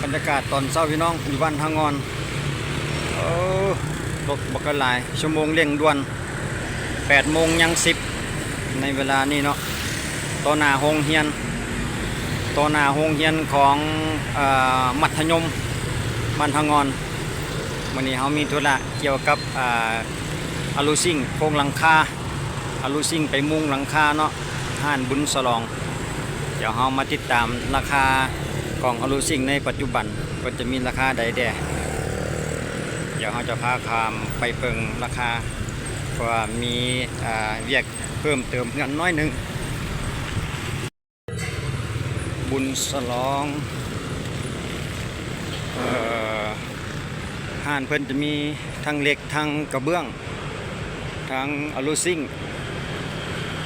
ບັນຍາກາດຕອນເຊົ້າພີ່ນ້ອງ ຢູ່ບ້ານທ່າງ່ອນ. ໂອ້ ລົດບໍ່ຄ່ອຍຫຼາຍ ຊົ່ວໂມງເລັ່ງດ່ວນ ແປດໂມງຍັງສິບ ໃນເວລານີ້ເນາະ ຕໍ່ໜ້າໂຮງຮຽນ ຕໍ່ໜ້າໂຮງຮຽນຂອງ ເອີ ມັດທະຍົມບ້ານທ່າງ່ອນ. ມື້ນີ້ເຮົາມີທຸລະກ່ຽວກັບ ອາ ອາລູຊິງໂຄງຫຼັງຄາ ອາລູຊິງໄປມຸງຫຼັງຄາເນາະ ຮ້ານບຸນສະຫຼອງ. ດຽວເຮົາມາຕິດຕາມລາຄາຂອງອາລູຊິງໃນປັດຈຸບັນ ເພິ່ນຈະມີລາຄາໃດແດ່. ດຽວເຮົາຈະພາຂ້າມໄປເບິ່ງລາຄາ ເພາະວ່າມີ ອາ ວຽກເພີ່ມເຕີມເຮືອນໜ້ອຍໜຶ່ງ. ບຸນສະຫຼອງ ເອີ ຮ້ານເພິ່ນຈະມີທັງເຫຼັກ ທັງກະເບື້ອງ ທັງອາລູຊິງ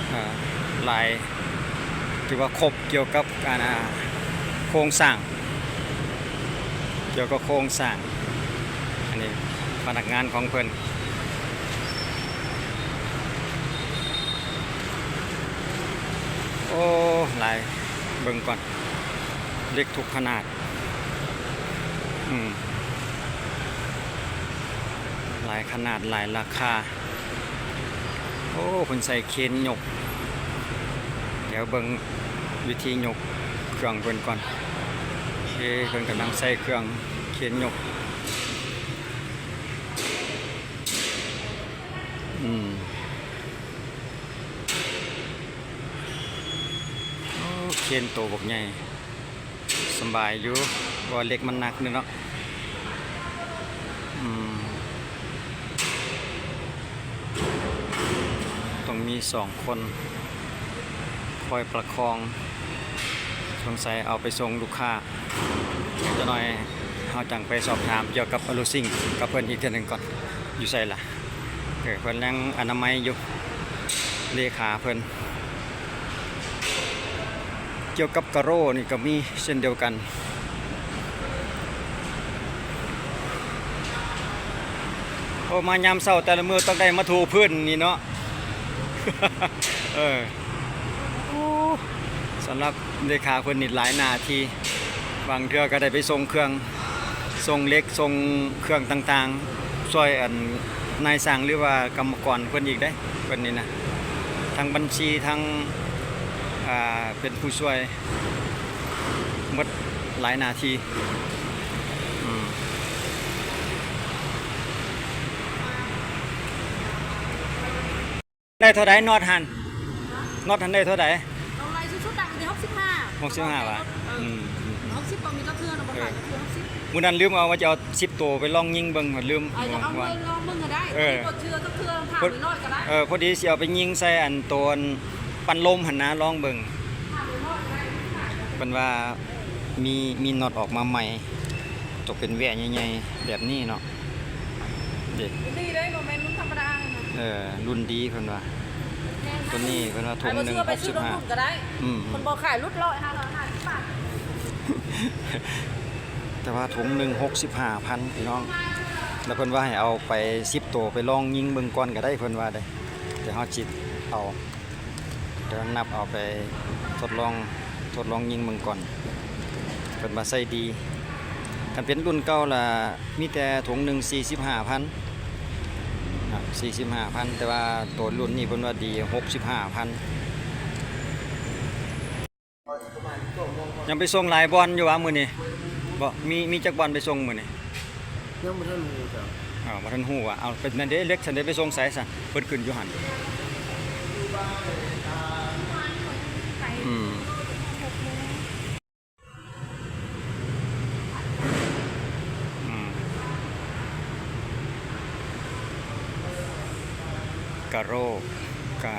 ເອີ ຫຼາຍ ຖືວ່າຄົບກ່ຽວກັບ ອາ ໂຄງສ້າງ ກ່ຽວກັບໂຄງສ້າງ. ອັນນີ້ພະນັກງານຂອງເພິ່ນ. ໂອ້ ຫຼາຍ ເບິ່ງກ່ອນ ເຫຼັກທຸກຂະໜາດ ອືມ ຫຼາຍຂະໜາດ ຫຼາຍລາຄາ. ໂອ້ ເພິ່ນໃສ່ເຄນຍົກ ດຽວເບິ່ງວິທີຍົກເຄື່ອງເພິ່ນກ່ອນ. ເຄ ເພິ່ນກຳລັງໃສ່ເຄື່ອງເຄນຍົກ ອືມ. ໂອ້ ເຄນໂຕບັກໃຫຍ່ ສະບາຍຢູ່ ເພາະວ່າເຫຼັກມັນໜັກເດ້ເນາະ. ອືມ ຕ້ອງມີສອງຄົນ ຄອຍປະຄອງ ສົງໄສເອົາໄປສົ່ງລູກຄ້າ. ຈັກໜ້ອຍເຮົາຈັ່ງໄປສອບຖາມກ່ຽວກັບອາລູຊິງກັບເພິ່ນອີກເທື່ອໜຶ່ງກ່ອນ. ຢູ່ໃສລະ? ເອີ ເພິ່ນຍັງອະນາໄມຢູ່ ເລຂາເພິ່ນ. ກ່ຽວກັບກາໂຣນີ້ກໍມີເຊັ່ນດຽວກັນ. ໂອ້ ມາຍາມເຊົ້າແຕ່ລະມື້ຕ້ອງໄດ້ມາຖູພື້ນນີ້ເນາະ. ເອີ ໂອ້ ສຳລັບເລຂາເພິ່ນນີ້ຫຼາຍໜ້າທີ່ ບາງເທື່ອກໍໄດ້ໄປສົ່ງເຄື່ອງ ສົ່ງເຫຼັກ ສົ່ງເຄື່ອງຕ່າງໆ ຊ່ວຍອັນນາຍຊ່າງ ຫຼືວ່າກຳມະກອນເພິ່ນອີກເດ້ ເພິ່ນນີ້ນະ ທັງບັນຊີ ທັງ ອ່າ ເປັນຜູ້ຊ່ວຍ ໝົດຫຼາຍໜ້າທີ່. ອືມ ໄດ້ເທົ່າໃດ? ນັອດຫັ້ນ ນັອດຫັ້ນໄດ້ເທົ່າໃດ? ເອົາໄລ່ສຸດໆ ໄດ້ທີ່ຫົກສິບຫ້າ ຫົກສິບຫ້າຫວາ? ເອີ ອືມ ຫົກສິບບໍ່ມີຈັກເທື່ອເນາະ ບໍ່ຂາຍຈັກເທື່ອ ຫົກສິບ. ມື້ນັ້ນລືມເອົາວ່າຈະເອົາສິບໂຕໄປລອງຍິງເບິ່ງ ລືມ ເອົາ ເອົາເລີຍລອງເບິ່ງກໍໄດ້ ເອີ ບໍ່ເຊື່ອຈັກເທື່ອ ຖ້າໄປລອດກໍໄດ້ ເອີ ພໍດີຊິເອົາໄປຍິງໃສ່ອັນໂຕ ອັນປັ່ນລົມຫັ້ນນະ ລອງເບິ່ງ. ເພິ່ນວ່າມີ ມີນັອດອອກມາໃໝ່ ຕົກເປັນແຫວໃຫຍ່ໆ ແບບນີ້ເນາະ ເດ້ ດີເດ້ ບໍ່ແມ່ນລຸ້ນທຳມະດາເນາະ ເອີ ລຸ້ນດີເພິ່ນວ່າ ແມ່ນ ໂຕນີ້ເພິ່ນວ່າຖົງໜຶ່ງຫົກສິບຫ້າ ໄປຊື້ລົດຫຸ້ນກໍໄດ້ ອືມ ເພິ່ນບໍ່ຂາຍຫຼຸດຮ້ອຍ ຫ້າຮ້ອຍຫ້າສິບບາດ ແຕ່ວ່າຖົງໜຶ່ງຫົກສິບຫ້າພັນ ພີ່ນ້ອງ ແລ້ວເພິ່ນວ່າໃຫ້ເອົາໄປສິບໂຕ ໄປລອງຍິງເບິ່ງກ່ອນກໍໄດ້ ເພິ່ນວ່າເດ້ ແຕ່ເຮົາຊິເອົາ ດຽວນັບເອົາໄປທົດລອງ ທົດລອງຍິງເບິ່ງກ່ອນ ເພິ່ນວ່າໃຊ້ດີ. ຄັນເປັນລຸ້ນເກົ່າລະມີແຕ່ຖົງໜຶ່ງສີ່ສິບຫ້າພັນ ສີ່ສິບຫ້າພັນ ແຕ່ວ່າໂຕລຸ້ນນີ້ເພິ່ນວ່າດີຫົກສິບຫ້າພັນ. ຍັງໄປສົ່ງຫຼາຍບ່ອນຢູ່ຫວາມື້ນີ້? ບໍ່ ມີ ມີຈັກບ່ອນໄປສົ່ງມື້ນີ້? ຍັງບໍ່ທັນຮູ້ຈັກ ອ້າວ ບໍ່ທັນຮູ້ຫວາ? ເອົາ ເປັນນັ້ນເດ້ ເຫຼັກຊັ້ນໄດ້ໄປສົ່ງໃສຊັ້ນ? ເພິ່ນຂຶ້ນຢູ່ຫັ້ນ ອືມ ອືມ ກາໂຣ ກະ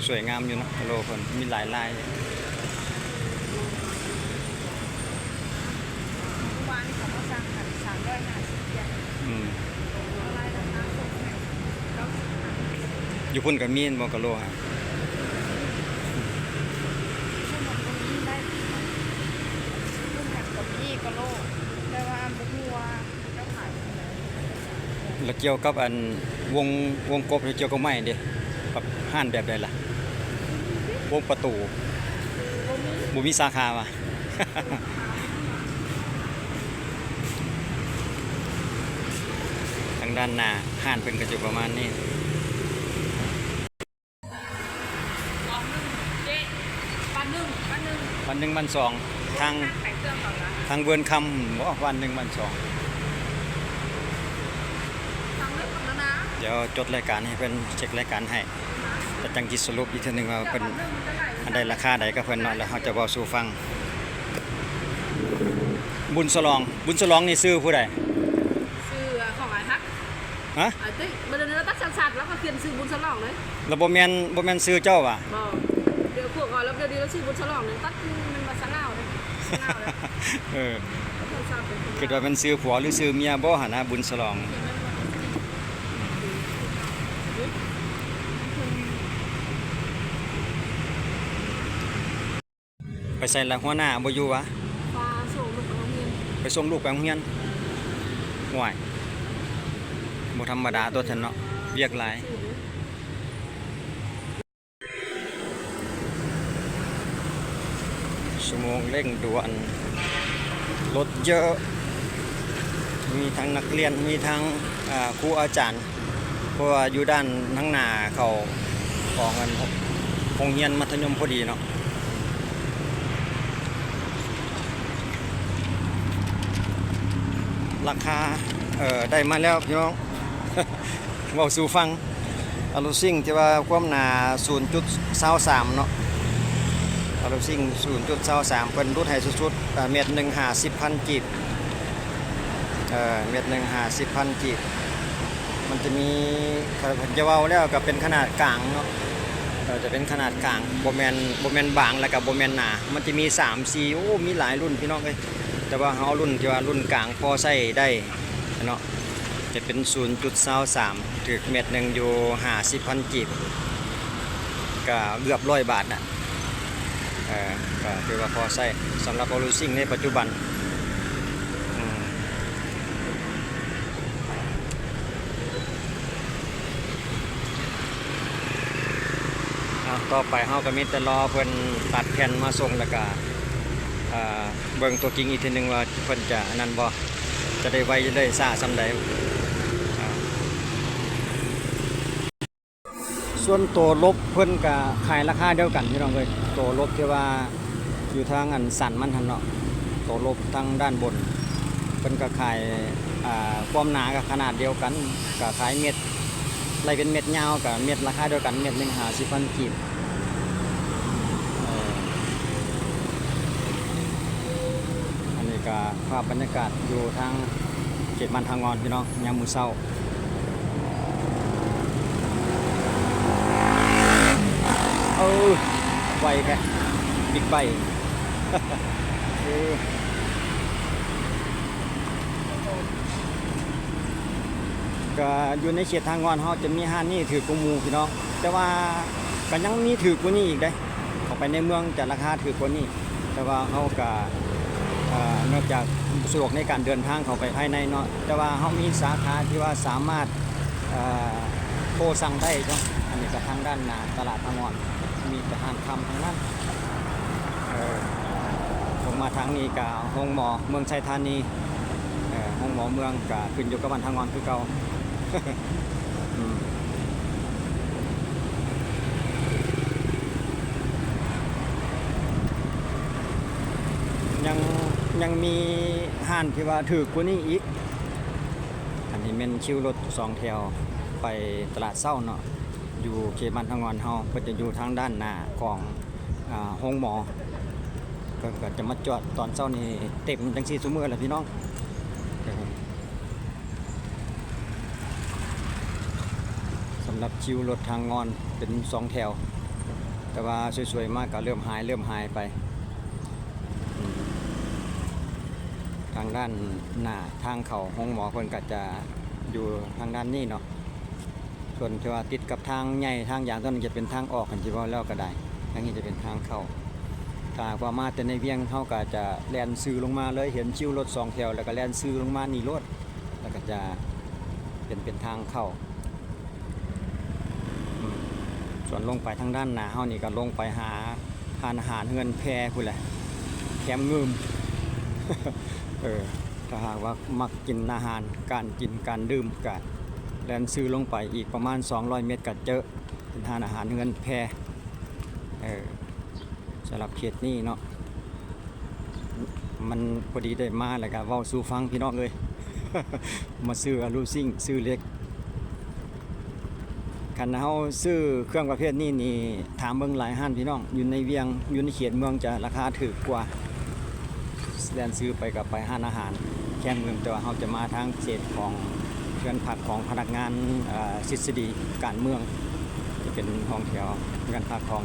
ສວຍງາມຢູ່ເນາະ ກາໂຣເພິ່ນມີຫຼາຍລາຍ. ເມື່ອວານນີ້ເຂົາມາສັ່ງຫັ້ນ ສາມຮ້ອຍຫ້າສິບຢຽນ ອືມ ເອົາລາຍລາຄາສົ່ງໃຫ້ເກົ້າສິບພັນ. ຢູ່ພຸ້ນກໍມີແມ່ນບໍ່ ກາໂຣຫັ້ນ? ຢູ່ພຸ້ນມັນກໍມີໄດ້ ຢູ່ພຸ້ນມັນກໍມີກາໂຣ ແຕ່ວ່າບໍ່ຮູ້ວ່າ ແລ້ວກ່ຽວກັບອັນວົງ ວົງກົບ ກ່ຽວກັບໄມ້ເດ້ ແບບຮ້ານແບບໃດລະ? ວົງປະຕູ ບໍ່ມີສາຂາຫວາ? ດ້ານໜ້າຮ້ານເພິ່ນກໍຢູ່ປະມານນີ້. ສອງໜຶ່ງເຈັດ ບ້ານໜຶ່ງ ບ້ານໜຶ່ງ ບ້ານໜຶ່ງ ບ້ານສອງ ທາງ ທາງເວີນຄຳບໍ ບ້ານໜຶ່ງ ບ້ານສອງ. ທາງເລີກຂອງນານາ ດຽວຈົດລາຍການໃຫ້ເພິ່ນ ເຊັກລາຍການໃຫ້ ແລ້ວຈັ່ງຊິສະຫຼຸບອີກເທື່ອໜຶ່ງວ່າເພິ່ນ ອັນໃດລາຄາໃດກັບເພິ່ນເນາະ ແລ້ວເຮົາຈະເວົ້າສູ່ຟັງ. ບຸນສະຫຼອງ ບຸນສະຫຼອງນີ້ຊື່ຜູ້ໃດ? ຊື່ຂອງອ້າຍຮັກ. ຮະ? ອ້າຍຕິ ບັດດຽວນີ້ລາວຕັດສັນຊາດ ລາວກໍຂຽນຊື່ບຸນສະຫຼອງເລີຍ. ລາວບໍ່ແມ່ນ ບໍ່ແມ່ນຊື່ເຈົ້າຫວາ? ບໍ່ ດຽວພວກເຮົາ ລາວດຽວນີ້ລາວຊື່ບຸນສະຫຼອງເລີຍ ຕັດມັນວ່າສະຫຼາວເລີຍ ສະຫຼາວເລີຍ. ເອີ ຕັດສັນຊາດເລີຍ ຄິດວ່າແມ່ນຊື່ຜົວຫຼືຊື່ເມຍບໍ່ຫັ້ນນະ ບຸນສະຫຼອງ. ໄປໃສລະຫົວໜ້າ ບໍ່ຢູ່ຫວາ? ພາສົ່ງລູກໄປໂຮງຮຽນ ໄປສົ່ງລູກໄປໂຮງຮຽນ. ໂອ້ຍ ບໍ່ທຳມະດາຕົວະຊັ້ນເນາະ ວຽກຫຼາຍ. ຊົ່ວໂມງເລັ່ງດ່ວນ ລົດເຍີະ ມີທັງນັກຮຽນ ມີທັງ ອ່າ ຄູອາຈານ ເພາະວ່າຢູ່ດ້ານທາງໜ້າເຂົ້າຂອງອັນໂຮງຮຽນມັດທະຍົມພໍດີເນາະ. ລາຄາ ເອີ ໄດ້ມາແລ້ວພີ່ນ້ອງ ເວົ້າສູ່ຟັງ. ອາລູຊິງທີ່ວ່າຄວາມໜາສູນຈຸດຊາວສາມເນາະ ອາລູຊິງສູນຈຸດຊາວສາມ ເພິ່ນຫຼຸດໃຫ້ສຸດໆ ເອີ ແມັດໜຶ່ງຫ້າສິບພັນກີບ ເອີ ແມັດໜຶ່ງຫ້າສິບພັນກີບ. ມັນຈະມີ ຈະເວົ້າແລ້ວກໍເປັນຂະໜາດກາງເນາະ ເອີ ຈະເປັນຂະໜາດກາງ ບໍ່ແມ່ນ ບໍ່ແມ່ນບາງ ແລ້ວກໍບໍ່ແມ່ນໜາ ມັນຈະມີສາມ ສີ່ ໂອ້ ມີຫຼາຍລຸ້ນພີ່ນ້ອງເອີຍ. ແຕ່ວ່າເຮົາເອົາລຸ້ນທີ່ວ່າລຸ້ນກາງພໍໃຊ້ໄດ້ເນາະ ຈະເປັນສູນຈຸດຊາວສາມ ຖືກແມັດໜຶ່ງຢູ່ຫ້າສິບພັນກີບ ກະເກືອບຮ້ອຍບາດນະ ເອີ ກະຖືວ່າພໍໃຊ້ສຳລັບອາລູຊິງໃນປັດຈຸບັນ. ອືມ ເອົາ ຕໍ່ໄປເຮົາກໍມີແຕ່ລໍເພິ່ນຕັດແຜ່ນມາສົ່ງ ແລ້ວກໍ ເອີ ເບິ່ງຕົວຈິງອີກເທື່ອໜຶ່ງວ່າເພິ່ນຈະອັນນັ້ນບໍ່ ຈະໄດ້ໄວໄດ້ຊ້າສ່ຳໃດ. ສ່ວນໂຕລົບເພິ່ນກະຂາຍລາຄາດຽວກັນພີ່ນ້ອງເອີຍ ໂຕລົບທີ່ວ່າຢູ່ທາງອັນສັນມັນຫັ້ນເນາະ ໂຕລົບທາງດ້ານບົນ ເພິ່ນກະຂາຍ ອ່າ ຄວາມໜາກະຂະໜາດດຽວກັນ ກະຂາຍເມັດ ໄລ່ເປັນເມັດຍາວກະເມັດລາຄາດຽວກັນ ເມັດໜຶ່ງຫ້າສິບພັນກີບ. ເອີ ອັນນີ້ກະພາບບັນຍາກາດຢູ່ທາງເຂດບ້ານທ່າງ່ອນພີ່ນ້ອງ ຍາມມື້ເຊົ້າ. ເອີ ໄວແທ້ ບິກໄບ. ເອີ ກະຢູ່ໃນເຂດທ່າງ່ອນເຮົາຈະມີຮ້ານນີ້ຖືກກວ່າໝູ່ພີ່ນ້ອງ ແຕ່ວ່າກະຍັງມີຖືກກວ່ານີ້ອີກເດ້ ເຂົ້າໄປໃນເມືອງຈະລາຄາຖືກກວ່ານີ້ ແຕ່ວ່າເຮົາກະ ເອີ ເນື່ອງຈາກສະດວກໃນການເດີນທາງເຂົ້າໄປພາຍໃນເນາະ ແຕ່ວ່າເຮົາມີສາຂາທີ່ວ່າສາມາດ ເອີ ໂທສັ່ງໄດ້ເນາະ. ອັນນີ້ກະທາງດ້ານໜ້າຕະຫຼາດທ່າງ່ອນ ມີແຕ່ຮ້ານຄຳທັງນັ້ນ. ເອີ ລົງມາທາງນີ້ກະໂຮງໝໍເມືອງໄຊທານີ ເອີ ໂຮງໝໍເມືອງກະຂຶ້ນຢູ່ກັບບ້ານທ່າງ່ອນຄືເກົ່າ. ອືມ ຍັງ ຍັງມີຮ້ານທີ່ວ່າຖືກກວ່ານີ້ອີກ. ອັນນີ້ແມ່ນຄິວລົດສອງແຖວໄປຕະຫຼາດເຊົ້າເນາະ ຢູ່ເຂດບ້ານທ່າງ່ອນເຮົາ ເພິ່ນຈະຢູ່ທາງດ້ານໜ້າຂອງ ອາ ໂຮງໝໍ ເພິ່ນກໍຈະມາຈອດຕອນເຊົ້ານີ້ເຕັມຈັ່ງຊີ້ຊຸມື້ແຫຼະພີ່ນ້ອງ. ສຳລັບຄິວລົດທາງງ່ອນເປັນສອງແຖວ ແຕ່ວ່າສວຍໆມາກໍເລີ່ມຫາຍ ເລີ່ມຫາຍໄປ. ທາງດ້ານໜ້າທາງເຂົ້າໂຮງໝໍເພິ່ນກໍຈະຢູ່ທາງດ້ານນີ້ເນາະ ສ່ວນທີ່ວ່າຕິດກັບທາງໃຫຍ່ທາງຢາງ ຕົວນັ້ນຈະເປັນທາງອອກ ຄັນຊິເວົ້າແລ້ວກໍໄດ້ ທາງນີ້ຈະເປັນທາງເຂົ້າ. ຖ້າຫາກວ່າມາແຕ່ໃນວຽງ ເຮົາກໍຈະແລ່ນຊື່ລົງມາເລີຍ ເຫັນຄິວລົດສອງແຖວ ແລ້ວກໍແລ່ນຊື່ລົງມານີ້ໂລດ ແລ້ວກໍຈະເປັນ ເປັນທາງເຂົ້າ. ອືມ ສ່ວນລົງໄປທາງດ້ານໜ້າເຮົານີ້ກໍລົງໄປຫາຮ້ານອາຫານເຮືອນແພພຸ້ນແຫຼະ ແຄມງື່ມ. ເອີ ຖ້າຫາກວ່າມັກກິນອາຫານ ການກິນການດື່ມ ກະ ແລ່ນຊື່ລົງໄປອີກປະມານສອງຮ້ອຍເມັດກໍເຈີເປັນຮ້ານອາຫານເຮືອນແພ. ເອີ ສຳລັບເຂດນີ້ເນາະ ມັນພໍດີໄດ້ມາ ແລ້ວກໍເວົ້າສູ່ຟັງພີ່ນ້ອງເອີຍ ມາຊື້ອາລູຊິງ ຊື້ເຫຼັກ. ຄັນເຮົາຊື້ເຄື່ອງປະເພດນີ້ນີ້ ຖາມເບິ່ງຫຼາຍຮ້ານພີ່ນ້ອງ ຢູ່ໃນວຽງ ຢູ່ໃນເຂດເມືອງຈະລາຄາຖືກກວ່າ. ແລ່ນຊື່ໄປກໍໄປຮ້ານອາຫານແຄມເມືອງ ແຕ່ວ່າເຮົາຈະມາທາງເຂດຂອງເຮືອນພັກຂອງພະນັກງານ ເອີ ທິດສະດີການເມືອງ ຈະເປັນຫ້ອງແຖວເຮືອນພັກຂອງ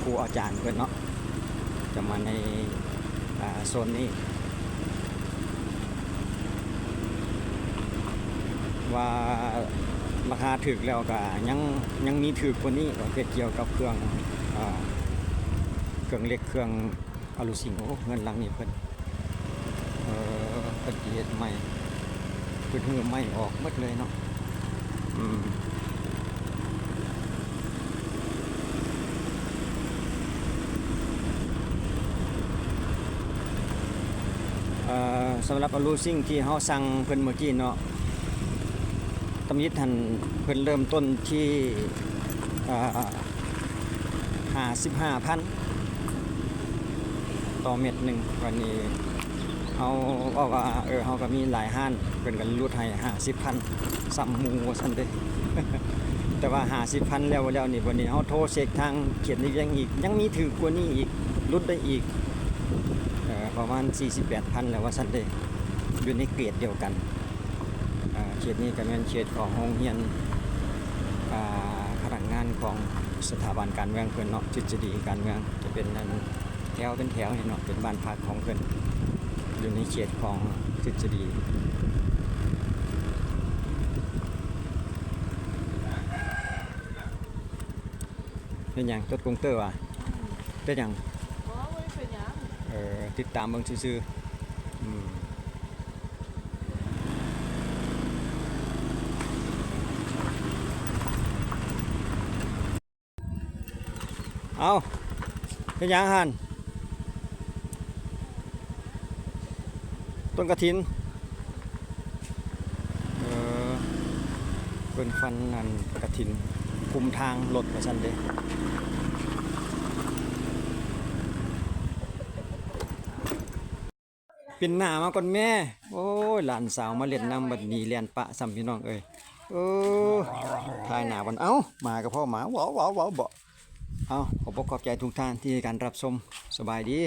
ຄູອາຈານເພິ່ນເນາະ ຈະມາໃນ ອາ ໂຊນນີ້. ວ່າລາຄາຖືກແລ້ວກະຍັງ ຍັງມີຖືກກວ່ານີ້ ປະເພດກ່ຽວກັບເຄື່ອງ ເອີ ເຄື່ອງເຫຼັກ ເຄື່ອງອາລູຊິງ. ໂອ້ ເຮືອນຫຼັງນີ້ເພິ່ນ ເອີ ເພິ່ນຊິເຮັດໃໝ່ ເພິ່ນຮື້ໄມ້ອອກໝົດເລີຍເນາະ. ອືມ ເອີ ສຳລັບອາລູຊິງທີ່ເຮົາສັ່ງເພິ່ນເມື່ອກີ້ເນາະ ຕຳອິດຫັ້ນເພິ່ນເລີ່ມຕົ້ນທີ່ ເອີ ຫ້າສິບຫ້າພັນຕໍ່ເມັດໜຶ່ງ. ບາດນີ້ເຮົາເວົ້າວ່າ ເອີ ເຮົາກໍມີຫຼາຍຮ້ານ ເພິ່ນກໍຫຼຸດໃຫ້ຫ້າສິບພັນ ສ່ຳໝູ່ວ່າຊັ້ນເດ. ແຕ່ວ່າຫ້າສິບພັນແລ້ວ ແລ້ວນີ້ ບາດນີ້ເຮົາໂທເຊັກທາງເຂດໃນວຽງອີກ ຍັງມີຖືກກວ່ານີ້ອີກ ຫຼຸດໄດ້ອີກ ເອີ ປະມານສີ່ສິບແປດພັນແລ້ວວ່າຊັ້ນເດ ຢູ່ໃນເກຣດດຽວກັນ. ເອີ ເຂດນີ້ກໍແມ່ນເຂດຂອງໂຮງຮຽນ ອາ ພະນັກງານຂອງສະຖາບັນການເມືອງເພິ່ນເນາະ ທິດສະດີການເມືອງ ຈະເປັນອັນ ແຖວເປັນແຖວນີ້ເນາະ ເປັນບ້ານພັກຂອງເພິ່ນ ຢູ່ໃນເຂດຂອງທິດສະດີ. ເປັນຫຍັງ? ຈົດກົງເຕີຫວາ? ເປັນຫຍັງ? ບໍ່ ບໍ່ໄດ້ເປັນຫຍັງ. ເອີ ຕິດຕາມເບິ່ງຊື່ໆ. ອືມ. ເອົ້າ ເຮັດຫຍັງຫັ້ນ? ຕົ້ນກະຖິນ. ເອີ ເພິ່ນຟັນອັນກະຖິນຄຸມທາງລົດວ່າຊັ້ນເດ. ປິ່ນໜ້າມາກ່ອນແມ່. ໂອ້ຍ ຫຼານສາວມາຫຼິ້ນນຳ ບັດນີ້ແລ່ນປະຊ້ຳ ພີ່ນ້ອງເອີຍ. ເອີ ຖ່າຍໜ້າກ່ອນ. ເອົ້າ ໝາກໍພໍໝາ ເວົ້າໆໆ ເບາະ. ເອົ້າ ຂອບອົກຂອບໃຈທຸກທ່ານທີ່ໃຫ້ການຮັບຊົມ. ສະບາຍດີ.